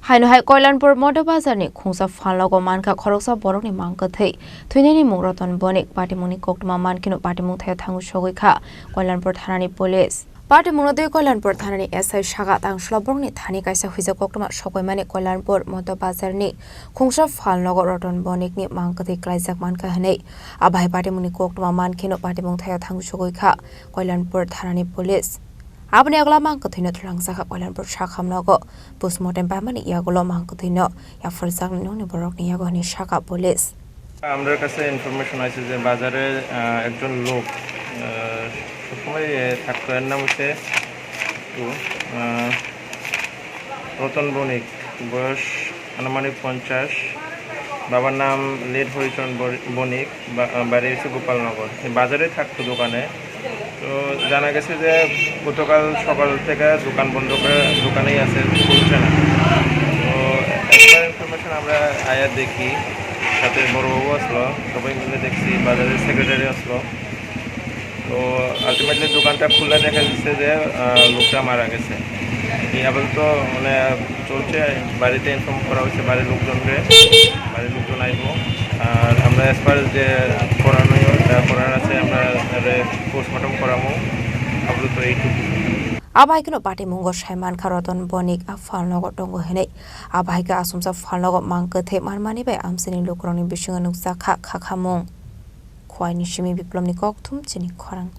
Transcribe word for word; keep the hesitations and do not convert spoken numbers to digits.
Haino hai Koilanpur Moto Bazar ni khungsa phalnogo mankha khoroksa borokni mang kwthwi. Thwinani mung Roton Bonik. Patimungni koktwma mankheno patimung thaio thango sogwi kha Koilanpur thanani police. Patimungno twi Koilanpur thanani S I saka tangsulo borokni thani kaisa huijak koktwma sogwi mani Koilanpur Moto Bazar ni khungsa phalnogo Roton Bonik ni mang kwthwi klaijak mankha hwnwi. Abo hai patimungni koktwma mankheno patimung thaio thango sogwi kha Koilanpur thanani police. Aboni yagulo mang kwthwino thulangjak kha Koilanpur sakham nogo. Postmortem paimani yagulo mang kwthwino yapharjaknai nokni borokni yago hwnwi sakha police. আমরার কাছে ইনফরমেশন আছে যে বাজারে, আহ, একজন লোক, আহ, সবসময়, এ, থাকতো। এর নাম হচ্ছে, আহ, রতন বণিক, বয়স আনুমানিক পঞ্চাশ। বাবার নাম লেট হরিচরণ বণি-, বণিক, বা-, আহ, বাড়ি হচ্ছে গোপালনগর। এই বাজারে থাকতো দোকানে। তো জানা গেছে যে গতকাল সকাল থেকে দোকান বন্ধ করে দোকানেই আছে, খুলছে না। তো একবার ইনফরমেশন আমরা আয়া দেখি, সাথে বড়বাবু আসলো, সবাই মিলে দেখছি, বাজারের সেক্রেটারি আসলো। তো আলটিমেটলি দোকানটা খুললে দেখা যাচ্ছে যে, আহ, লোকটা মারা গেছে। এই আপাতত মানে চলছে, বাড়িতে ইনফর্ম করা হয়েছে বাড়ির লোকজনকে, বাড়ির লোকজন আইবো। আর আমরা অ্যাজ পার যে করানো, আহ, করার আছে, আমরা তাহলে পোস্টমর্টম করাবো। আপাতত এইটুকু। Abo hai kheno patimungo sai mankha Roton Bonik a phalnogo tongo hwnwi. Abo hai khe asumsa phalnogo mang kwthwi manmani bai amchaini lukurokni bisingo nukjak kha khakhamung. Khowai ni simi Biplomni kokthum chini khorang.